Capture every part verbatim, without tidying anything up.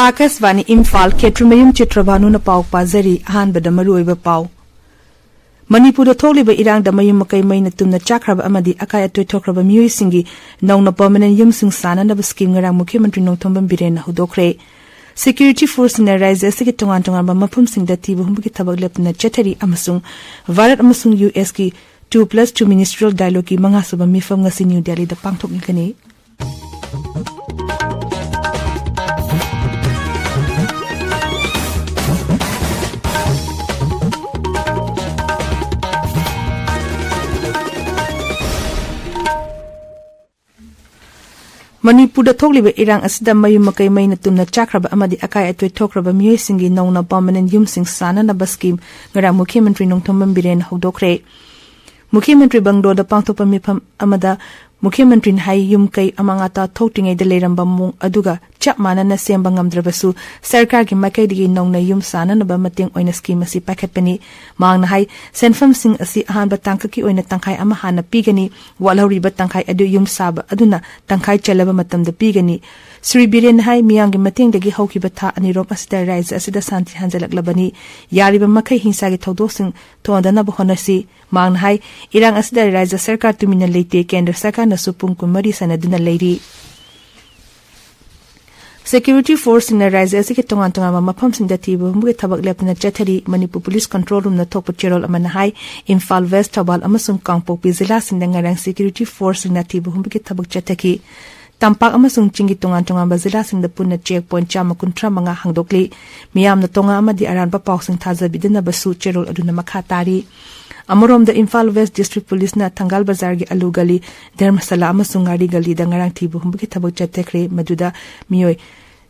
ꯑꯥꯀꯥꯁꯕꯥꯅꯤ ꯏꯝꯐꯥꯜ, ꯈꯦꯇ꯭ꯔꯤꯃꯌꯨꯝ ꯆꯤꯇ꯭ꯔꯚꯥꯅꯨꯅ ꯄꯥꯎ ꯄꯥꯖꯔꯤ꯫ ꯑꯍꯥꯟꯕꯗ ꯃꯔꯨꯑꯣꯏꯕ ꯄꯥꯎ꯫ ꯃꯅꯤꯄꯨꯔꯗ ꯊꯣꯛꯂꯤꯕ ꯏꯔꯥꯡꯗ ꯃꯌꯨꯝ ꯃꯀꯩ ꯃꯩꯅ ꯇꯨꯝꯅ ꯆꯥꯛꯈ꯭ꯔꯕ ꯑꯃꯗꯤ ꯑꯀꯥꯏ ꯑꯇꯣꯏ ꯊꯣꯛꯈ꯭ꯔꯕ ꯃꯤꯑꯣꯏꯁꯤꯡꯒꯤ ꯅꯧꯅ permanent ꯌꯨꯝꯁꯤꯡ ꯁꯥꯅꯅꯕ scheme ꯉꯔꯥꯡ ꯃꯨꯈ꯭ꯌ ꯃꯟꯇ꯭ꯔꯤ ꯅꯣꯡꯊꯣꯝꯕꯝ ꯕꯤꯔꯦꯟꯅ ꯍꯧꯗꯣꯛꯈ꯭ꯔꯦ꯫ Security forceꯁꯤꯡꯅ ꯔꯥꯖ꯭ꯌ ꯑꯁꯤꯒꯤ ꯇꯣꯉꯥꯟ ꯇꯣꯉꯥꯟꯕ ꯃꯐꯝꯁꯤꯡꯗ ꯊꯤꯕ ꯍꯨꯝꯕꯒꯤ ꯊꯕꯛ ꯂꯦꯞꯇꯅ ꯆꯠꯊꯔꯤ ꯑꯃꯁꯨꯡ ꯚꯥꯔꯠ ꯑꯃꯁꯨꯡ ꯌꯨ ꯑꯦꯁꯀꯤ two plus two ministerial dialogueꯀꯤ ꯃꯉꯥꯁꯨꯕ ꯃꯤꯐꯝ ꯉꯁꯤ ꯅ꯭ꯌꯨ ꯗꯦꯜꯂꯤꯗ ꯄꯥꯡꯊꯣꯛꯅꯒꯅꯤ꯫ ꯃꯅꯤꯄꯨꯔꯗ ꯊꯣꯛꯂꯤꯕ ꯏꯔꯥꯡ ꯑꯁꯤꯗ ꯃꯌꯨꯝ ꯃꯀꯩ ꯃꯩꯅ ꯇꯨꯝꯅ ꯆꯥꯛꯈ꯭ꯔꯕ ꯑꯃꯗꯤ ꯑꯀꯥꯏ ꯑꯇꯣꯏ ꯊꯣꯛꯈ꯭ꯔꯕ ꯃꯤꯑꯣꯏꯁꯤꯡꯒꯤ ꯅꯧꯅ permanent ꯌꯨꯝꯁꯤꯡ ꯁꯥꯅꯅꯕ scheme ꯉꯔꯥꯡ ꯃꯨꯈ꯭ꯌ ꯃꯟꯇ꯭ꯔꯤ ꯅꯣꯡꯊꯣꯝꯕꯝ ꯕꯤꯔꯦꯟꯅ ꯍꯧꯗꯣꯛꯈ꯭ꯔꯦ꯫ ꯃꯨꯈ꯭ꯌ ꯃꯟꯇ꯭ꯔꯤ ꯕꯪꯒ꯭ꯂꯣꯗ ꯄꯥꯡꯊꯣꯛꯄ ꯃꯤꯐꯝ ꯑꯃꯗ ꯃꯨꯈ꯭ꯌ ꯃꯟꯇ꯭ꯔꯤꯅ ꯍꯥꯏ, ꯌꯨꯝ ꯀꯩ ꯑꯃꯥꯡ ꯑꯇꯥ ꯊꯣꯛꯇ꯭ꯔꯤꯉꯩꯗ ꯂꯩꯔꯝꯕ ꯃꯑꯣꯡ ꯑꯗꯨꯒ ꯆꯞ ꯃꯥꯟꯅꯅ ꯁꯦꯝꯕ ꯉꯝꯗ꯭ꯔꯕꯁꯨ ꯁꯔꯀꯥꯔꯒꯤ ꯃꯥꯏꯀꯩꯗꯒꯤ ꯅꯧꯅ ꯌꯨꯝ ꯁꯥꯅꯅꯕ ꯃꯇꯦꯡ ꯑꯣꯏꯅ scheme ꯑꯁꯤ ꯄꯥꯏꯈꯠꯄꯅꯤ꯫ ꯃꯍꯥꯛꯅ ꯍꯥꯏ, ꯁꯦꯟꯐꯝꯁꯤꯡ ꯑꯁꯤ ꯑꯍꯥꯟꯕ ꯇꯥꯡꯀꯛꯀꯤ ꯑꯣꯏꯅ ꯇꯪꯈꯥꯏ ꯑꯃ ꯍꯥꯟꯅ ꯄꯤꯒꯅꯤ, ꯋꯥꯠꯍꯧꯔꯤꯕ ꯇꯪꯈꯥꯏ ꯑꯗꯨ ꯌꯨꯝ ꯁꯥꯕ ꯑꯗꯨꯅ ꯇꯪꯈꯥꯏ ꯆꯜꯂꯕ ꯃꯇꯝꯗ ꯄꯤꯒꯅꯤ꯫ ꯁ꯭ꯔꯤ ꯕꯤꯔꯦꯟꯅ ꯍꯥꯏ, ꯃꯤꯌꯥꯝꯒꯤ ꯃꯇꯦꯡꯗꯒꯤ ꯍꯧꯈꯤꯕ ꯊꯥ ꯑꯅꯤꯔꯣꯝ ꯑꯁꯤꯗ ꯔꯥꯖ꯭ꯌ ꯑꯁꯤꯗ ꯁꯥꯟꯇꯤ ꯍꯟꯖꯤꯜꯂꯛꯂꯕꯅꯤ꯫ ꯌꯥꯔꯤꯕ ꯃꯈꯩ ꯍꯤꯡꯁꯥꯒꯤ ꯊꯧꯗꯣꯛꯁꯤꯡ ꯊꯣꯛꯍꯟꯗꯅꯕ ꯍꯣꯠꯅꯁꯤ꯫ ꯃꯍꯥꯛꯅ ꯍꯥꯏ, ꯏꯔꯥꯡ ꯑꯁꯤꯗ ꯔꯥꯖ꯭ꯌ ꯁꯔꯀꯥꯔ ꯇꯨꯃꯤꯟꯅ ꯂꯩꯇꯦ, ꯀꯦꯟꯗ꯭ꯔ ꯁꯔꯀꯥꯔꯅꯁꯨ ꯄꯨꯡ ꯀꯨꯟꯃꯔꯤ ꯁꯥꯟꯅꯗꯨꯅ ꯂꯩꯔꯤ꯫ Security forceꯁꯤꯡꯅ ꯔꯥꯖ꯭ꯌ ꯑꯁꯤꯒꯤ ꯇꯣꯉꯥꯟ ꯇꯣꯉꯥꯟꯕ ꯃꯐꯝꯁꯤꯡꯗ ꯊꯤꯕ ꯍꯨꯝꯕꯒꯤ ꯊꯕꯛ ꯂꯦꯞꯇꯅ ꯆꯠꯊꯔꯤ꯫ ꯃꯅꯤꯄꯨꯔ police control roomꯅ ꯊꯣꯛꯄ ꯆꯦꯔꯣꯜ ꯑꯃꯅ ꯍꯥꯏ, ꯏꯝꯐꯥꯜ ꯋꯦꯁ, ꯊꯧꯕꯥꯜ ꯑꯃꯁꯨꯡ ꯀꯥꯡꯄꯣꯛꯄꯤ ꯖꯤꯂꯥꯁꯤꯡꯗ ꯉꯔꯥꯡ security forceꯁꯤꯡꯅ ꯊꯤꯕ ꯍꯨꯝꯕꯒꯤ ꯊꯕꯛ ꯆꯠꯊꯈꯤ꯫ ꯇꯝꯄꯥꯛ ꯑꯃꯁꯨꯡ ꯆꯤꯡꯒꯤ ꯇꯣꯉꯥꯟ ꯇꯣꯉꯥꯟꯕ ꯖꯤꯂꯥꯁꯤꯡꯗ ꯄꯨꯟꯅ check point ꯆꯥꯝꯃ ꯀꯨꯟꯊ꯭ꯔꯥ ꯃꯉꯥ ꯍꯥꯡꯗꯣꯛꯂꯤ꯫ ꯃꯤꯌꯥꯝꯅ ꯇꯣꯉꯥꯟ ꯑꯃꯗꯤ ꯑꯔꯥꯟꯕ ꯄꯥꯎꯁꯤꯡ ꯊꯥꯖꯕꯤꯗꯅꯕꯁꯨ ꯆꯦꯔꯣꯜ ꯑꯗꯨꯅ ꯃꯈꯥ ꯇꯥꯔꯤ꯫ ꯑꯃꯔꯣꯝꯗ, ꯏꯝꯐꯥꯜ ꯋꯦꯁ district policeꯅ ꯊꯪꯒꯥꯜ ꯕꯖꯥꯔꯒꯤ ꯑꯂꯨ ꯒꯂꯤ, ꯙꯔꯃꯁꯥꯂꯥ ꯑꯃꯁꯨꯡ ꯉꯥꯔꯤ ꯒꯂꯤꯗ ꯉꯔꯥꯡ ꯊꯤꯕ ꯍꯨꯝꯕꯒꯤ ꯊꯕꯛ ꯆꯠꯊꯈ꯭ꯔꯦ, ꯃꯗꯨꯗ ꯃꯤꯑꯣꯏ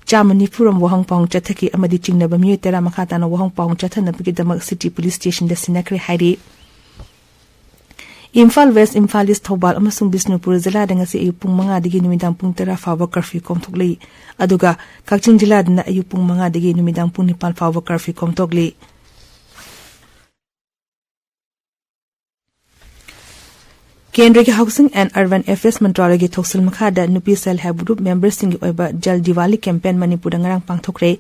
ꯆꯥꯝꯃ ꯅꯤꯐꯨ ꯔꯣꯝ ꯋꯥꯍꯪ ꯄꯥꯎꯍꯪ ꯆꯠꯊꯈꯤ ꯑꯃꯗꯤ ꯆꯤꯡꯅꯕ ꯃꯤꯑꯣꯏ ꯇꯔꯥ ꯃꯈꯥ ꯇꯥꯅ ꯋꯥꯍꯪ ꯄꯥꯎꯍꯪ ꯆꯠꯊꯅꯕꯒꯤꯗꯃꯛ city police stationꯗ ꯁꯤꯟꯅꯈ꯭ꯔꯦ ꯍꯥꯏꯔꯤ꯫ ꯏꯝꯐꯥꯜ ꯋꯦꯁ, ꯏꯝꯐꯥꯜ ꯏꯁ, ꯊꯧꯕꯥꯜ ꯑꯃꯁꯨꯡ ꯕꯤꯁꯅꯨꯄꯨꯔ ꯖꯤꯂꯥꯗ ꯉꯁꯤ ꯑꯌꯨꯛ ꯄꯨꯡ ꯃꯉꯥꯗꯒꯤ ꯅꯨꯃꯤꯗꯥꯡ ꯄꯨꯡ ꯇꯔꯥ ꯐꯥꯎꯕ curfew ꯀꯣꯝꯊꯣꯛꯂꯤ꯫ ꯑꯗꯨꯒ ꯀꯛꯆꯤꯡ ꯖꯤꯂꯥꯗꯅ ꯑꯌꯨꯛ ꯄꯨꯡ ꯃꯉꯥꯗꯒꯤ ꯅꯨꯃꯤꯗꯥꯡ ꯄꯨꯡ ꯅꯤꯄꯥꯟ ꯐꯥꯎꯕ curfew ꯀꯣꯝꯊꯣꯛꯂꯤ꯫ ꯀꯦꯟꯗ꯭ꯔꯒꯤ Housing and Urban Affairs ꯃꯟꯇ꯭ꯔꯥꯂꯌꯒꯤ ꯊꯧꯁꯤꯜ ꯃꯈꯥꯗ ꯅꯨꯄꯤ Self Help Group memberꯁꯤꯡꯒꯤ ꯑꯣꯏꯕ Jal Diwali campaign ꯃꯅꯤꯄꯨꯔꯗ ꯉꯔꯥꯡ ꯄꯥꯡꯊꯣꯛꯈ꯭ꯔꯦ꯫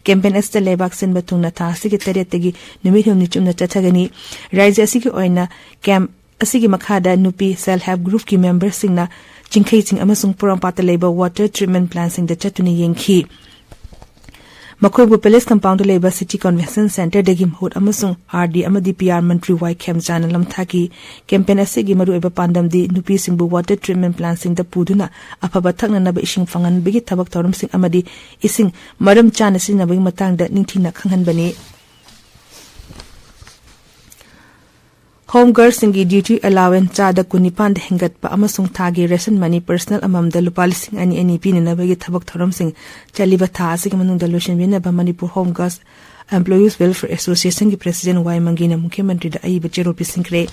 Campaign ꯑꯁꯤꯗ ꯂꯩꯕꯥꯛ ꯁꯤꯟꯕ ꯊꯨꯡꯅ ꯊꯥ ꯑꯁꯤꯒꯤ ꯇꯔꯦꯠꯇꯒꯤ ꯅꯨꯃꯤꯠ ꯍꯨꯝꯅꯤ ꯆꯨꯞꯅ ꯆꯠꯊꯒꯅꯤ꯫ ꯔꯥꯖ꯭ꯌ ꯑꯁꯤꯒꯤ ꯑꯣꯏꯅ camp ꯑꯁꯤꯒꯤ ꯃꯈꯥꯗ ꯅꯨꯄꯤ Self Help Groupꯀꯤ memberꯁꯤꯡꯅ ꯆꯤꯡꯈꯩꯁꯤꯡ ꯑꯃꯁꯨꯡ ꯄꯣꯔꯣꯝꯄꯥꯠꯇ ꯂꯩꯕ water treatment plantꯁꯤꯡꯗ ꯆꯠꯇꯨꯅ ꯌꯦꯡꯈꯤ꯫ ꯃꯈꯣꯏꯕꯨ Palace Compoundꯗ ꯂꯩꯕ City Convention Centreꯗꯒꯤ ꯃꯍꯨꯠ ꯑꯃꯁꯨꯡ RD ꯑꯃꯗꯤ PR ꯃꯟꯇ꯭ꯔꯤ ꯋꯥꯏ ꯈꯦꯝꯆꯥꯅ ꯂꯝꯊꯥꯈꯤ꯫ Campaign ꯑꯁꯤꯒꯤ ꯃꯔꯨꯑꯣꯏꯕ ꯄꯥꯟꯗꯝꯗꯤ ꯅꯨꯄꯤꯁꯤꯡꯕꯨ water treatment plantꯁꯤꯡꯗ ꯄꯨꯗꯨꯅ ꯑꯐꯕ ꯊꯛꯅꯅꯕ ꯏꯁꯤꯡ ꯐꯪꯍꯟꯕꯒꯤ ꯊꯕꯛ ꯊꯧꯔꯝꯁꯤꯡ ꯑꯃꯗꯤ ꯏꯁꯤꯡ ꯃꯔꯝ ꯆꯥꯅ ꯁꯤꯖꯤꯟꯅꯕꯒꯤ ꯃꯇꯥꯡꯗ ꯅꯤꯡꯊꯤꯅ ꯈꯪꯍꯟꯕꯅꯤ꯫ Home girlꯁꯤꯡꯒꯤ duty allowance ꯆꯥꯗ ꯀꯨꯟꯅꯤꯄꯥꯟꯗ ꯍꯦꯟꯒꯠꯄ ꯑꯃꯁꯨꯡ ꯊꯥꯒꯤ ration money personal ꯑꯃꯃꯝꯗ ꯂꯨꯄꯥ ꯂꯤꯁꯤꯡ ꯑꯅꯤ ꯑꯅꯤ ꯄꯤꯅꯅꯕꯒꯤ ꯊꯕꯛ ꯊꯧꯔꯝꯁꯤꯡ ꯆꯠꯂꯤꯕ ꯊꯥ ꯑꯁꯤꯒꯤ ꯃꯅꯨꯡꯗ ꯂꯣꯏꯁꯤꯟꯕꯤꯅꯕ Manipur Home Girls Employees Welfare Associationꯒꯤ president ꯋꯥꯏ ꯃꯪꯒꯤꯅ ꯃꯨꯈ꯭ꯌ ꯃꯟꯇ꯭ꯔꯤꯗ ꯑꯏꯕ ꯆꯦꯔꯣꯜ ꯄꯤꯁꯤꯟꯈ꯭ꯔꯦ꯫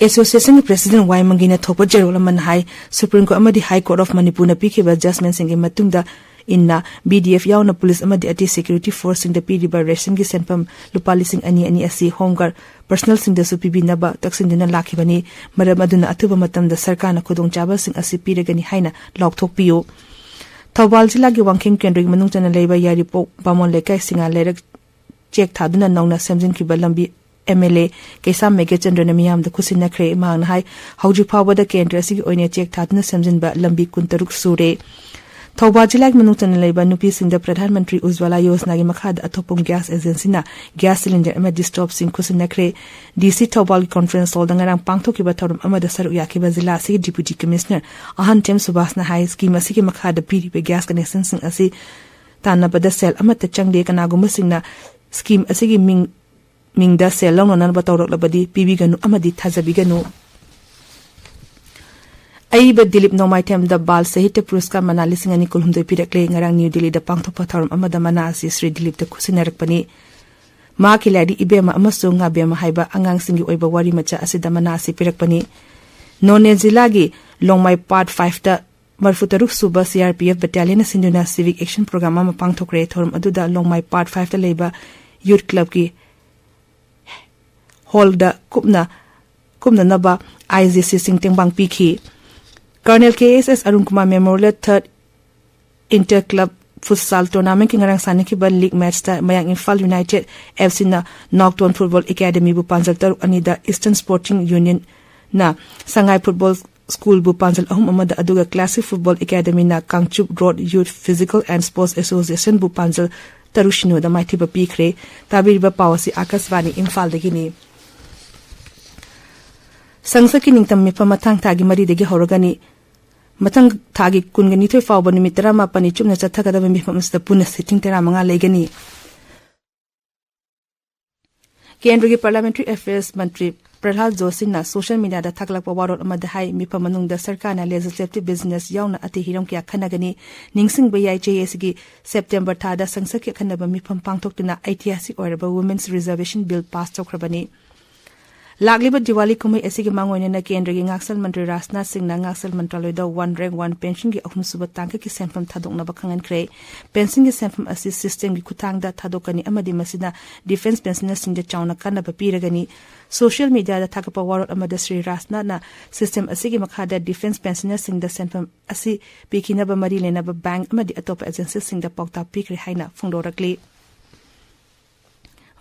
Associationꯒꯤ president ꯋꯥꯏ ꯃꯪꯒꯤꯅ ꯊꯣꯛꯄ ꯆꯦꯔꯣꯜ ꯑꯃꯅ ꯍꯥꯏ, Supreme Court ꯑꯃꯗꯤ High Court of ꯃꯅꯤꯄꯨꯔꯅ ꯄꯤꯈꯤꯕ judgmentꯁꯤꯡꯒꯤ ꯃꯇꯨꯡꯗ ꯏꯟꯅ BDF ꯌꯥꯎꯅ police ꯑꯃꯗꯤ ꯑꯇꯩ security forceꯁꯤꯡꯗ ꯄꯤꯔꯤꯕ rationꯒꯤ ꯁꯦꯟꯐꯝ ꯂꯨꯄꯥ ꯂꯤꯁꯤꯡ ꯑꯅꯤ ꯑꯅꯤ ꯑꯁꯤ Home Guard personalꯁꯤꯡꯗꯁꯨ ꯄꯤꯕꯤꯅꯕ ꯇꯛꯁꯤꯟꯗꯨꯅ ꯂꯥꯛꯈꯤꯕꯅꯤ꯫ ꯃꯔꯝ ꯑꯗꯨꯅ ꯑꯊꯨꯕ ꯃꯇꯝꯗ ꯁꯔꯀꯥꯔꯅ ꯈꯨꯗꯣꯡꯆꯥꯕꯁꯤꯡ ꯑꯁꯤ ꯄꯤꯔꯒꯅꯤ ꯍꯥꯏꯅ ꯂꯥꯎꯊꯣꯛꯄꯤꯌꯨ꯫ ꯊꯧꯕꯥꯜ ꯖꯤꯂꯥꯒꯤ ꯋꯥꯡꯈꯦꯝ ꯀꯦꯟꯗ꯭ꯔꯒꯤ ꯃꯅꯨꯡ ꯆꯟꯅ ꯂꯩꯕ ꯌꯥꯏꯔꯤꯄꯣꯛ ꯕꯥꯃꯣꯟ ꯂꯩꯀꯥꯏ ꯁꯤꯡꯉꯥ ꯂꯩꯔꯛ ꯆꯦꯛ ꯊꯥꯗꯨꯅ ꯅꯧꯅ ꯁꯦꯝꯖꯤꯟꯈꯤꯕ ꯂꯝꯕꯤ MLA ꯀꯩꯁꯥꯝ ꯃꯦꯘꯆꯟꯗ꯭ꯔꯅ ꯃꯤꯌꯥꯝꯗ ꯈꯨꯠꯁꯤꯟꯅꯈ꯭ꯔꯦ꯫ ꯃꯍꯥꯛꯅ ꯍꯥꯏ, ꯍꯧꯖꯤꯛ ꯐꯥꯎꯕꯗ ꯀꯦꯟꯗ꯭ꯔ ꯑꯁꯤꯒꯤ ꯑꯣꯏꯅ ꯆꯦꯛ ꯊꯥꯗꯨꯅ ꯁꯦꯝꯖꯤꯟꯕ ꯂꯝꯕꯤ ꯀꯨꯟꯇꯔꯨꯛ ꯁꯨꯔꯦ꯫ ꯊꯧꯕꯥꯜ ꯖꯤꯂꯥꯒꯤ ꯃꯅꯨꯡ ꯆꯟꯅ ꯂꯩꯕ ꯅꯨꯄꯤꯁꯤꯡꯗ ꯄ꯭ꯔꯙꯥꯟ ꯃꯟꯇ꯭ꯔꯤ ꯎꯖ꯭ꯋꯥꯂꯥ ꯌꯣꯖꯅꯥꯒꯤ ꯃꯈꯥꯗ ꯑꯊꯣꯛꯄꯝ ꯒ꯭ꯌꯥꯁ ꯑꯦꯖꯦꯟꯁꯤꯅ ꯒ꯭ꯌꯥꯁ ꯁꯤꯂꯤꯟꯗꯔ ꯑꯃꯗꯤ ꯁ꯭ꯇꯣꯞꯁꯤꯡ ꯈꯨꯠꯁꯤꯟꯅꯈ꯭ꯔꯦ꯫ DC ꯊꯧꯕꯥꯜꯒꯤ conference hallꯗ ꯉꯔꯥꯡ ꯄꯥꯡꯊꯣꯛꯈꯤꯕ ꯊꯧꯔꯝ ꯑꯃꯗ ꯁꯔꯨꯛ ꯌꯥꯈꯤꯕ ꯖꯤꯂꯥ ꯑꯁꯤꯒꯤ deputy commissioner ꯑꯍꯟꯊꯦꯝ ꯁꯨꯕꯥꯁꯅ ꯍꯥꯏ, scheme ꯑꯁꯤꯒꯤ ꯃꯈꯥꯗ ꯄꯤꯔꯤꯕ ꯒ꯭ꯌꯥꯁ connectionꯁꯤꯡ ꯑꯁꯤ ꯇꯥꯟꯅꯕꯗ ꯁꯦꯜ ꯑꯃꯠꯇ ꯆꯪꯗꯦ꯫ ꯀꯅꯥꯒꯨꯝꯕꯁꯤꯡꯅ scheme ꯑꯁꯤꯒꯤ ꯃꯤꯡ ꯃꯤꯡꯗ ꯁꯦꯜ ꯂꯧꯅꯅꯕ ꯇꯧꯔꯛꯂꯕꯗꯤ ꯄꯤꯕꯤꯒꯅꯨ ꯑꯃꯗꯤ ꯊꯥꯖꯕꯤꯒꯅꯨ꯫ ꯑꯏꯕ ꯗꯤꯂꯤꯞ ꯅꯣꯡꯃꯥꯏꯊꯦꯝꯗ ꯕꯥꯜ ꯁꯥꯍꯤꯇ꯭ꯌ ꯄꯨꯔꯁꯀꯥꯔ ꯃꯅꯥ ꯂꯤꯁꯤꯡ ꯑꯅꯤ ꯀꯨꯟꯍꯨꯝꯗꯣꯏ ꯄꯤꯔꯛꯂꯦ꯫ ꯉꯔꯥꯡ ꯅ꯭ꯌꯨ ꯗꯤꯜꯂꯤꯗ ꯄꯥꯡꯊꯣꯛꯄ ꯊꯧꯔꯝ ꯑꯃꯗ ꯃꯅꯥ ꯑꯁꯤ ꯁ꯭ꯔꯤ ꯗꯤꯂꯤꯞꯇ ꯈꯨꯠꯁꯤꯟꯅꯔꯛꯄꯅꯤ꯫ ꯃꯍꯥꯛꯀꯤ ꯂꯥꯏꯔꯤꯛ ꯏꯕꯦꯝꯃ ꯑꯃꯁꯨꯡ ꯉꯥꯕꯦꯝꯃ ꯍꯥꯏꯕ ꯑꯉꯥꯡꯁꯤꯡꯒꯤ ꯑꯣꯏꯕ ꯋꯥꯔꯤ ꯃꯆꯥ ꯑꯁꯤꯗ ꯃꯅꯥ ꯑꯁꯤ ꯄꯤꯔꯛꯄꯅꯤ꯫ ꯅꯣꯅꯦ ꯖꯤꯂꯥꯒꯤ ꯂꯣꯡꯃꯥꯏ Part Fiveꯇ ꯃꯔꯤꯐꯨꯇꯔꯨꯛ ꯁꯨꯕ CRPF battalionꯅ ꯁꯤꯟꯗꯨꯅ civic action program ꯑꯃ ꯄꯥꯡꯊꯣꯛꯈ꯭ꯔꯦ꯫ ꯊꯧꯔꯝ ꯑꯗꯨꯗ ꯂꯣꯡꯃꯥꯏ Part Fiveꯇ ꯂꯩꯕ youth clubꯀꯤ ꯍꯣꯜꯗ ꯀꯨꯞꯅ ꯀꯨꯝꯅꯅꯕ ꯑꯥꯏ ꯖꯤ ꯁꯤꯁꯤꯡ ꯇꯦꯡꯕꯥꯡ ꯄꯤꯈꯤ꯫ Colonel K S S Arun Kumar memorial ꯊꯔꯠ ꯏꯟꯇꯔ ꯀ꯭ꯂꯕ ꯐꯨꯠꯁꯥꯜ ꯇꯣꯔꯅꯥꯃꯦꯟꯠꯀꯤ ꯉꯔꯥꯡ ꯁꯥꯟꯅꯈꯤꯕ ꯂꯤꯒ ꯃꯦꯆꯇ ꯃꯌꯥꯡ ꯏꯝꯐꯥꯜ ꯌꯨꯅꯥꯏꯇꯦꯗ ꯑꯦꯐ ꯁꯤꯅ ꯅꯥꯎꯇꯣꯟ ꯐꯨꯠꯕꯣꯜ ꯑꯦꯀꯥꯗꯃꯤꯕꯨ ꯄꯥꯟꯖꯜ ꯇꯔꯨꯛ ꯑꯅꯤꯗ, ꯏꯁꯇꯔꯟ ꯁ꯭ꯄꯣꯔꯇꯤꯡ ꯌꯨꯅꯤꯌꯟꯅ ꯁꯉꯥꯏ ꯐꯨꯠꯕꯣꯜ ꯁ꯭ꯀꯨꯜꯕꯨ ꯄꯥꯟꯖꯜ ꯑꯍꯨꯝ ꯑꯃꯗ, ꯑꯗꯨꯒ ꯀ꯭ꯂꯥꯁꯤꯛ ꯐꯨꯠꯕꯣꯜ ꯑꯦꯀꯥꯗꯃꯤꯅ Kangchup road youth physical and sports ꯑꯦꯁꯣꯁꯤꯌꯦꯁꯟꯕꯨ ꯄꯥꯟꯖꯜ ꯇꯔꯨꯛ ꯁꯤꯅꯣꯗ ꯃꯥꯏꯊꯤꯕ ꯄꯤꯈ꯭ꯔꯦ꯫ ꯇꯥꯕꯤꯔꯤꯕ ꯄꯥꯎ ꯑꯁꯤ ꯑꯥꯀꯥꯁꯕꯥꯅꯤ ꯏꯝꯐꯥꯜꯗꯒꯤꯅꯤ꯫ ꯁꯪꯁꯠꯀꯤ ꯅꯤꯡꯇꯝ ꯃꯤꯐꯝ ꯃꯊꯪ ꯊꯥꯒꯤ ꯃꯔꯤꯗꯒꯤ ꯍꯧꯔꯒꯅꯤ꯫ ꯃꯊꯪ ꯊꯥꯒꯤ ꯀꯨꯟꯒ ꯅꯤꯊꯣꯏ ꯐꯥꯎꯕ ꯅꯨꯃꯤꯠ ꯇꯔꯥꯃꯥꯄꯟꯅꯤ ꯆꯨꯞꯅ ꯆꯠꯊꯒꯗꯕ ꯃꯤꯐꯝ ꯑꯁꯤꯗ ꯄꯨꯟꯅ ꯁꯤꯇꯤꯡ ꯇꯔꯥꯃꯉꯥ ꯂꯩꯒꯅꯤ꯫ ꯀꯦꯟꯗ꯭ꯔꯒꯤ ꯄꯥꯔꯂꯤꯌꯥꯃꯦꯟꯇꯔꯤ ꯑꯦꯐꯤꯌꯔꯁ ꯃꯟꯇ꯭ꯔꯤ ꯄ꯭ꯔꯍꯂꯥꯗ ꯖꯣꯁꯤꯅ ꯁꯣꯁꯤꯌꯦꯜ ꯃꯤꯗꯤꯌꯥꯗ ꯊꯥꯒꯠꯂꯛꯄ ꯋꯥꯔꯣꯜ ꯑꯃꯗ ꯍꯥꯏ, ꯃꯤꯐꯝ ꯃꯅꯨꯡꯗ ꯁꯔꯀꯥꯔꯅ ꯂꯦꯖꯤꯁꯂꯦꯇꯤꯚ ꯕꯤꯖꯤꯅꯦꯁ ꯌꯥꯎꯅ ꯑꯇꯩ ꯍꯤꯔꯝ ꯀꯌꯥ ꯈꯟꯅꯒꯅꯤ꯫ ꯅꯤꯡꯁꯤꯡꯕ ꯌꯥꯏ, ꯆꯍꯤ ꯑꯁꯤꯒꯤ ꯁꯦꯞꯇꯦꯝꯕꯔ ꯊꯥꯗ ꯁꯪꯁꯠꯀꯤ ꯑꯈꯟꯅꯕ ꯃꯤꯐꯝ ꯄꯥꯡꯊꯣꯛꯇꯨꯅ ꯑꯩꯇꯤꯍꯥꯁꯤꯛ ꯑꯣꯏꯔꯕ ꯋꯨꯃꯦꯟꯁ ꯔꯤꯖꯔꯕꯦꯁꯟ ꯕꯤꯜ ꯄꯥꯁ ꯇꯧꯈ꯭ꯔꯕꯅꯤ꯫ ꯂꯥꯛꯂꯤꯕ ꯗꯤꯋꯥꯂꯤ ꯀꯨꯝꯍꯩ ꯑꯁꯤꯒꯤ ꯃꯥꯡꯑꯣꯏꯅꯅ ꯀꯦꯟꯗ꯭ꯔꯒꯤ ꯉꯥꯛꯁꯦꯜ ꯃꯟꯇ꯭ꯔꯤ ꯔꯥꯖꯅꯥꯊ ꯁꯤꯡꯅ ꯉꯥꯛꯁꯦꯜ ꯃꯟꯇ꯭ꯔꯥꯂꯣꯏꯗ ꯋꯥꯟ ꯔꯦꯡꯛ ꯋꯥꯟ ꯄꯦꯟꯁꯟꯒꯤ ꯑꯍꯨꯝꯁꯨꯕ ꯇꯥꯡꯀꯛꯀꯤ ꯁꯦꯟꯐꯝ ꯊꯥꯗꯣꯛꯅꯕ ꯈꯪꯍꯟꯈ꯭ꯔꯦ꯫ ꯄꯦꯟꯁꯟꯒꯤ ꯁꯦꯟꯐꯝ ꯑꯁꯤ ꯁꯤꯁꯇꯦꯝꯒꯤ ꯈꯨꯠꯊꯥꯡꯗ ꯊꯥꯗꯣꯛꯀꯅꯤ ꯑꯃꯗꯤ ꯃꯁꯤꯅ ꯗꯤꯐꯦꯟꯁ ꯄꯦꯟꯁꯅꯔꯁꯤꯡꯗ ꯆꯥꯎꯅ ꯀꯥꯟꯅꯕ ꯄꯤꯔꯒꯅꯤ꯫ ꯁꯣꯁꯤꯌꯦꯜ ꯃꯤꯗꯤꯌꯥꯗ ꯊꯥꯒꯠꯄ ꯋꯥꯔꯣꯜ ꯑꯃꯗ ꯁ꯭ꯔꯤ ꯔꯥꯖꯅꯥꯊꯅ ꯁꯤꯁꯇꯦꯝ ꯑꯁꯤꯒꯤ ꯃꯈꯥꯗ ꯗꯤꯐꯦꯟꯁ ꯄꯦꯟꯁꯅꯔꯁꯤꯡꯗ ꯁꯦꯟꯐꯝ ꯑꯁꯤ ꯄꯤꯈꯤꯅꯕ ꯃꯔꯤ ꯂꯩꯅꯕ ꯕꯦꯡꯛ ꯑꯃꯗꯤ ꯑꯇꯣꯞꯄ ꯑꯦꯖꯦꯟꯁꯤꯁꯤꯡꯗ ꯄꯥꯎꯇꯥꯛ ꯄꯤꯈ꯭ꯔꯦ ꯍꯥꯏꯅ ꯐꯣꯡꯗꯣꯔꯛꯂꯤ꯫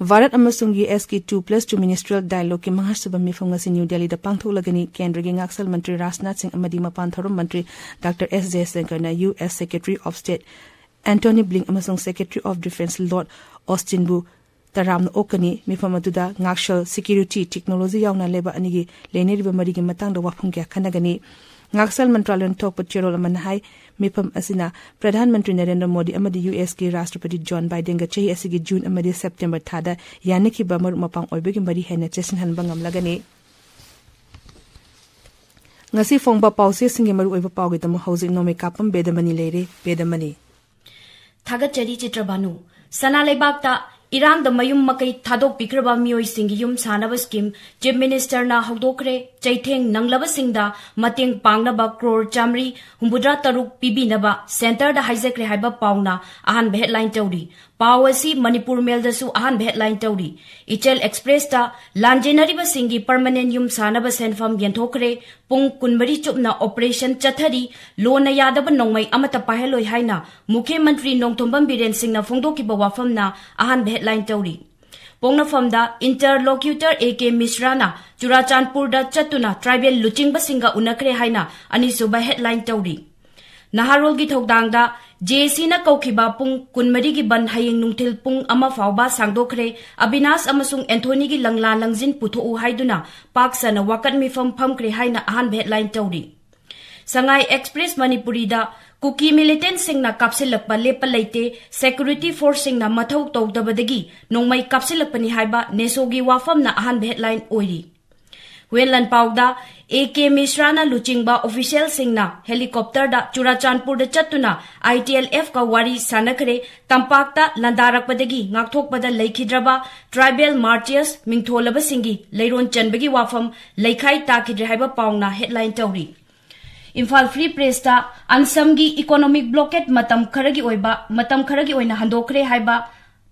ꯚꯥꯔꯠ ꯑꯃꯁꯨꯡ ꯌꯨ ꯑꯦꯁꯀꯤ ꯇꯨ ꯄ꯭ꯂꯁ ꯇꯨ ꯃꯤꯅꯤꯁꯇ꯭ꯔꯤꯌꯦꯜ ꯗꯥꯏꯂꯣꯒꯀꯤ ꯃꯉꯥꯁꯨꯕ ꯃꯤꯐꯝ ꯉꯁꯤ ꯅ꯭ꯌꯨ ꯗꯦꯜꯂꯤꯗ ꯄꯥꯡꯊꯣꯛꯂꯒꯅꯤ꯫ ꯀꯦꯟꯗ꯭ꯔꯒꯤ ꯉꯥꯛꯁꯦꯜ ꯃꯟꯇ꯭ꯔꯤ ꯔꯥꯖꯅꯥꯊ ꯁꯤꯡ ꯑꯃꯗꯤ ꯃꯄꯥꯟ ꯊꯧꯔꯝ ꯃꯟꯇ꯭ꯔꯤ ꯗꯥꯛꯇꯔ ꯑꯦꯁ ꯖꯌꯁꯪꯀꯔꯅ U S secretary of state Antony Blinken ꯑꯃꯁꯨꯡ ꯁꯦꯀ꯭ꯔꯦꯇꯔꯤ ꯑꯣꯐ ꯗꯤꯐꯦꯟꯁ ꯂꯣꯔꯗ ꯑꯣꯁꯇꯤꯟꯕꯨ ꯇꯔꯥꯝꯅ ꯑꯣꯛꯀꯅꯤ꯫ ꯃꯤꯐꯝ ꯑꯗꯨꯗ ꯉꯥꯛꯁꯦꯜ, ꯁꯦꯀ꯭ꯌꯨꯔꯤꯇꯤ, ꯇꯦꯛꯅꯣꯂꯣꯖꯤ ꯌꯥꯎꯅ ꯂꯩꯕꯥꯛ ꯑꯅꯤꯒꯤ ꯂꯩꯅꯔꯤꯕ ꯃꯔꯤꯒꯤ ꯃꯇꯥꯡꯗ ꯋꯥꯐꯝ ꯀꯌꯥ ꯈꯟꯅꯒꯅꯤ꯫ ꯉꯥꯛꯁꯦꯜ ꯃꯟꯇ꯭ꯔꯥꯂꯌꯅ ꯊꯣꯛꯄ ꯆꯦꯔꯣꯜ ꯑꯃꯅ ꯍꯥꯏ, ꯃꯤꯐꯝ ꯑꯁꯤꯅ ꯄ꯭ꯔꯙꯥꯟ ꯃꯟꯇ꯭ꯔꯤ ꯅꯔꯦꯟꯗ꯭ꯔ ꯃꯣꯗꯤ ꯑꯃꯗꯤ ꯌꯨ ꯑꯦꯁꯀꯤ ꯔꯥꯁꯇ꯭ꯔꯄꯇꯤ ꯖꯣꯟ ꯕꯥꯏꯗꯦꯟꯒ ꯆꯍꯤ ꯑꯁꯤꯒꯤ ꯖꯨꯟ ꯑꯃꯗꯤ ꯁꯦꯞꯇꯦꯝꯕꯔ ꯊꯥꯗ ꯌꯥꯅꯈꯤꯕ ꯃꯔꯨꯞ ꯃꯄꯥꯡ ꯑꯣꯏꯕꯒꯤ ꯃꯔꯤ ꯍꯦꯟꯅ ꯆꯦꯠꯁꯤꯟꯍꯟꯕ ꯉꯝꯂꯒꯅꯤ꯫ ꯉꯁꯤ ꯐꯣꯡꯕ ꯄꯥꯎꯆꯦꯁꯤꯡꯒꯤ ꯃꯔꯨꯑꯣꯏꯕ ꯄꯥꯎꯒꯤꯗꯃꯛ ꯍꯧꯖꯤꯛ ꯅꯣꯡꯃꯩ ꯀꯥꯞꯄꯝ ꯕꯦꯗꯃꯅꯤ ꯂꯩꯔꯦ꯫ ꯕꯦꯗꯃꯅꯤ꯫ ꯊꯥꯒꯠꯆꯔꯤ ꯆꯤꯇ꯭ꯔꯕꯥꯅꯨ꯫ ꯁꯅꯥ ꯂꯩꯕꯥꯛꯇ ꯏꯔꯥꯡꯗ ꯃꯌꯨꯝ ꯃꯀꯩ ꯊꯥꯗꯣꯛꯄꯤꯈ꯭ꯔꯕ ꯃꯤꯑꯣꯏꯁꯤꯡꯒꯤ ꯌꯨꯝ ꯁꯥꯅꯕ scheme Chief Ministerꯅ ꯍꯧꯗꯣꯛꯈ꯭ꯔꯦ꯫ ꯆꯩꯊꯦꯡ ꯅꯪꯂꯕꯁꯤꯡꯗ ꯃꯇꯦꯡ ꯄꯥꯡꯅꯕ ꯀ꯭ꯔꯣꯔ ꯆꯥꯃꯔꯤ ꯍꯨꯝꯐꯨꯇꯔꯥ ꯇꯔꯨꯛ ꯄꯤꯕꯤꯅꯕ centreꯗ ꯍꯥꯏꯖꯈ꯭ꯔꯦ ꯍꯥꯏꯕ ꯄꯥꯎꯅ ꯑꯍꯥꯟꯕ headline ꯇꯧꯔꯤ꯫ ꯄꯥꯎ ꯑꯁꯤ ꯃꯅꯤꯄꯨꯔ ꯃꯦꯜꯗꯁꯨ ꯑꯍꯥꯟꯕ headline ꯇꯧꯔꯤ꯫ ꯏꯆꯦꯜ Expressꯇ ꯂꯥꯟꯖꯦꯟꯅꯔꯤꯕꯁꯤꯡꯒꯤ permanent ꯌꯨꯝ ꯁꯥꯅꯕ ꯁꯦꯟꯐꯝ ꯌꯦꯟꯊꯣꯛꯈ꯭ꯔꯦ꯫ ꯄꯨꯡ ꯀꯨꯟꯃꯔꯤ ꯆꯨꯞꯅ operation ꯆꯠꯊꯔꯤ꯫ ꯂꯣꯟꯅ ꯌꯥꯗꯕ ꯅꯣꯡꯃꯩ ꯑꯃꯠꯇ ꯄꯥꯏꯍꯜꯂꯣꯏ ꯍꯥꯏꯅ ꯃꯨꯈ꯭ꯌ ꯃꯟꯇ꯭ꯔꯤ ꯅꯣꯡꯊꯣꯝꯕꯝ ꯕꯤꯔꯦꯟ ꯁꯤꯡꯅ ꯐꯣꯡꯗꯣꯛꯈꯤꯕ ꯋꯥꯐꯝꯅ ꯑꯍꯥꯟꯕ headline ꯇꯧꯔꯤ꯫ ꯄꯣꯛꯅꯐꯝꯗ interlocutor A K ꯃꯤꯁ꯭ꯔꯥꯅ ꯆꯨꯔꯥꯆꯥꯟꯄꯨꯔꯗ ꯆꯠꯇꯨꯅ tribal ꯂꯨꯆꯤꯡꯕꯁꯤꯡꯒ ꯎꯅꯈ꯭ꯔꯦ ꯍꯥꯏꯅ ꯑꯅꯤꯁꯨꯕ headline ꯇꯧꯔꯤ꯫ ꯅꯍꯥꯔꯣꯜꯒꯤ ꯊꯧꯗꯥꯡꯗ JACꯅ ꯀꯧꯈꯤꯕ ꯄꯨꯡ ꯀꯨꯟꯃꯔꯤꯒꯤ ꯕꯟ ꯍꯌꯦꯡ ꯅꯨꯡꯊꯤꯜ ꯄꯨꯡ ꯑꯃ ꯐꯥꯎꯕ ꯁꯥꯡꯗꯣꯛꯈ꯭ꯔꯦ꯫ ꯑꯕꯤꯅꯥꯁ ꯑꯃꯁꯨꯡ ꯑꯦꯟꯊꯣꯅꯤꯒꯤ ꯂꯪꯂꯥ ꯂꯪꯖꯤꯟ ꯄꯨꯊꯣꯛꯎ ꯍꯥꯏꯗꯨꯅ ꯄꯥꯛ ꯁꯟꯅ ꯋꯥꯀꯠ ꯃꯤꯐꯝ ꯐꯝꯈ꯭ꯔꯦ ꯍꯥꯏꯅ ꯑꯍꯥꯟꯕ headline ꯇꯧꯔꯤ꯫ ꯁꯉꯥꯏ Express ꯃꯅꯤꯄꯨꯔꯤꯗ ꯀꯨꯀꯤ militantꯁꯤꯡꯅ ꯀꯥꯞꯁꯤꯜꯂꯛꯄ ꯂꯦꯞꯄ ꯂꯩꯇꯦ, security forceꯁꯤꯡꯅ ꯃꯊꯧ ꯇꯧꯗꯕꯗꯒꯤ ꯅꯣꯡꯃꯩ ꯀꯥꯞꯁꯤꯜꯂꯛꯄꯅꯤ ꯍꯥꯏꯕ ꯅꯦꯁꯣꯒꯤ ꯋꯥꯐꯝꯅ ꯑꯍꯥꯟꯕ headline ꯑꯣꯏꯔꯤ꯫ ꯍꯨꯌꯦꯟ ꯂꯥꯟꯄꯥꯎꯗ A K ꯃꯤꯁ꯭ꯔꯥꯅ ꯂꯨꯆꯤꯡꯕ officialꯁꯤꯡꯅ helicopterꯗ ꯆꯨꯔꯥꯆꯥꯟꯄꯨꯔꯗ ꯆꯠꯇꯨꯅ ITLFꯀ ꯋꯥꯔꯤ ꯁꯥꯟꯅꯈ꯭ꯔꯦ꯫ ꯇꯝꯄꯥꯛꯇ ꯂꯥꯟꯗꯥꯔꯛꯄꯗꯒꯤ ꯉꯥꯛꯊꯣꯛꯄꯗ ꯂꯩꯈꯤꯗ꯭ꯔꯕ tribal martyrs ꯃꯤꯡꯊꯣꯜꯂꯕꯁꯤꯡꯒꯤ ꯂꯩꯔꯣꯟ ꯆꯟꯕꯒꯤ ꯋꯥꯐꯝ ꯂꯩꯈꯥꯏ ꯇꯥꯈꯤꯗ꯭ꯔꯦ ꯍꯥꯏꯕ ꯄꯥꯎꯅ headline ꯇꯧꯔꯤ꯫ ꯏꯝꯐꯥꯜ Free Pressꯇ ꯑꯟꯁꯝꯒꯤ economic blockade ꯃꯇꯝ ꯈꯔꯒꯤ ꯑꯣꯏꯕ, ꯃꯇꯝ ꯈꯔꯒꯤ ꯑꯣꯏꯅ ꯍꯟꯗꯣꯛꯈ꯭ꯔꯦ ꯍꯥꯏꯕ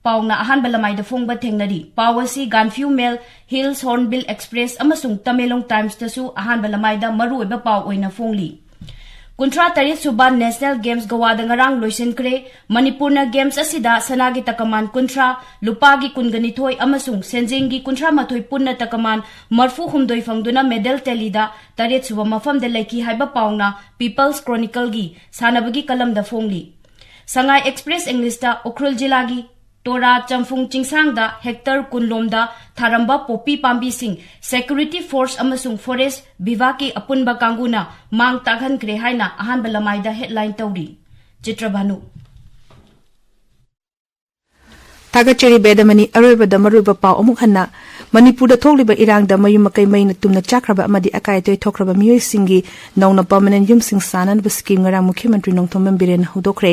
ꯄꯥꯎꯅ ꯑꯍꯥꯟꯕ ꯂꯃꯥꯏꯗ ꯐꯣꯡꯕ ꯊꯦꯡꯅꯔꯤ꯫ ꯄꯥꯎ ꯑꯁꯤ Gaanphiu Mail, Hills Hornbill Express ꯑꯃꯁꯨꯡ Tamenglong Timesꯇꯁꯨ ꯑꯍꯥꯟꯕ ꯂꯃꯥꯏꯗ ꯃꯔꯨꯑꯣꯏꯕ ꯄꯥꯎ ꯑꯣꯏꯅ ꯐꯣꯡꯂꯤ꯫ ꯀꯨꯟꯊ꯭ꯔꯥ ꯇꯔꯦꯠ ꯁꯨꯕ National Games ꯒꯣꯋꯥꯗ ꯉꯔꯥꯡ ꯂꯣꯏꯁꯤꯟꯈ꯭ꯔꯦ꯫ ꯃꯅꯤꯄꯨꯔꯅ games ꯑꯁꯤꯗ ꯁꯅꯥꯒꯤ ꯇꯀꯃꯥꯟ ꯀꯨꯟꯊ꯭ꯔꯥ, ꯂꯨꯄꯥꯒꯤ ꯀꯨꯟꯒ ꯅꯤꯊꯣꯏ ꯑꯃꯁꯨꯡ ꯁꯦꯟꯖꯦꯡꯒꯤ ꯀꯨꯟꯊ꯭ꯔꯥ ꯃꯥꯊꯣꯏ ꯄꯨꯟꯅ ꯇꯀꯃꯥꯟ ꯃꯔꯐꯨ ꯍꯨꯝꯗꯣꯏ ꯐꯪꯗꯨꯅ medal tallyꯗ ꯇꯔꯦꯠ ꯁꯨꯕ ꯃꯐꯝꯗ ꯂꯩꯈꯤ ꯍꯥꯏꯕ ꯄꯥꯎꯅ People's Chronicleꯒꯤ ꯁꯥꯟꯅꯕꯒꯤ ꯀꯂꯝꯗ ꯐꯣꯡꯂꯤ꯫ ꯁꯉꯥꯏ Express Englishꯇ ꯎꯈ꯭ꯔꯨꯜ ꯖꯤꯂꯥꯒꯤ ꯇꯣꯔꯥ ꯆꯝꯐꯨꯡ ꯆꯤꯡꯁꯥꯡꯗ hectare ꯀꯨꯟ ꯂꯣꯝꯗ ꯊꯥꯔꯝꯕ ꯄꯣꯄꯤ ꯄꯥꯝꯕꯤꯁꯤꯡ security force ꯑꯃꯁꯨꯡ forest ꯕꯤꯚꯥꯒꯀꯤ ꯑꯄꯨꯟꯕ ꯀꯥꯡꯕꯨꯅ ꯃꯥꯡ ꯇꯥꯛꯍꯟꯈ꯭ꯔꯦ ꯍꯥꯏꯅ ꯑꯍꯥꯟꯕ ꯂꯃꯥꯏꯗ headline ꯇꯧꯔꯤ꯫ ꯆꯤꯇ꯭ꯔꯚꯥꯅꯨ꯫ ꯊꯥꯒꯠꯆꯔꯤ ꯕꯦꯗꯃꯅꯤ꯫ ꯑꯔꯣꯏꯕꯗ ꯃꯔꯨꯑꯣꯏꯕ ꯄꯥꯎ ꯑꯃꯨꯛ ꯍꯟꯅ꯫ ꯃꯅꯤꯄꯨꯔꯗ ꯊꯣꯛꯂꯤꯕ ꯏꯔꯥꯡꯗ ꯃꯌꯨꯝ ꯃꯀꯩ ꯃꯩꯅ ꯇꯨꯝꯅ ꯆꯥꯛꯈ꯭ꯔꯕ ꯑꯃꯗꯤ ꯑꯀꯥꯏ ꯑꯇꯣꯏ ꯊꯣꯛꯈ꯭ꯔꯕ ꯃꯤꯑꯣꯏꯁꯤꯡꯒꯤ ꯅꯧꯅ permanent ꯌꯨꯝꯁꯤꯡ ꯁꯥꯅꯅꯕ scheme ꯉꯔꯥꯡ ꯃꯨꯈ꯭ꯌ ꯃꯟꯇ꯭ꯔꯤ ꯅꯣꯡꯊꯣꯝꯕꯝ ꯕꯤꯔꯦꯟꯅ ꯍꯧꯗꯣꯛꯈ꯭ꯔꯦ꯫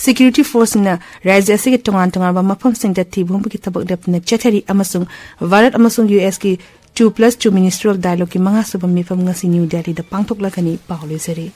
Security forceꯁꯤꯡꯅ ꯔꯥꯖ꯭ꯌ ꯑꯁꯤꯒꯤ ꯇꯣꯉꯥꯟ ꯇꯣꯉꯥꯟꯕ ꯃꯐꯝꯁꯤꯡꯗ ꯊꯤꯕ ꯍꯨꯝꯕꯒꯤ ꯊꯕꯛ ꯂꯦꯞꯇꯅ ꯆꯠꯊꯔꯤ ꯑꯃꯁꯨꯡ ꯚꯥꯔꯠ ꯑꯃꯁꯨꯡ ꯌꯨ ꯑꯦꯁꯀꯤ two plus two ministerial dialogueꯒꯤ ꯃꯉꯥꯁꯨꯕ ꯃꯤꯐꯝ ꯉꯁꯤ ꯅ꯭ꯌꯨ ꯗꯦꯜꯂꯤꯗ ꯄꯥꯡꯊꯣꯛꯂꯒꯅꯤ꯫ ꯄꯥꯎ ꯂꯣꯏꯖꯔꯦ꯫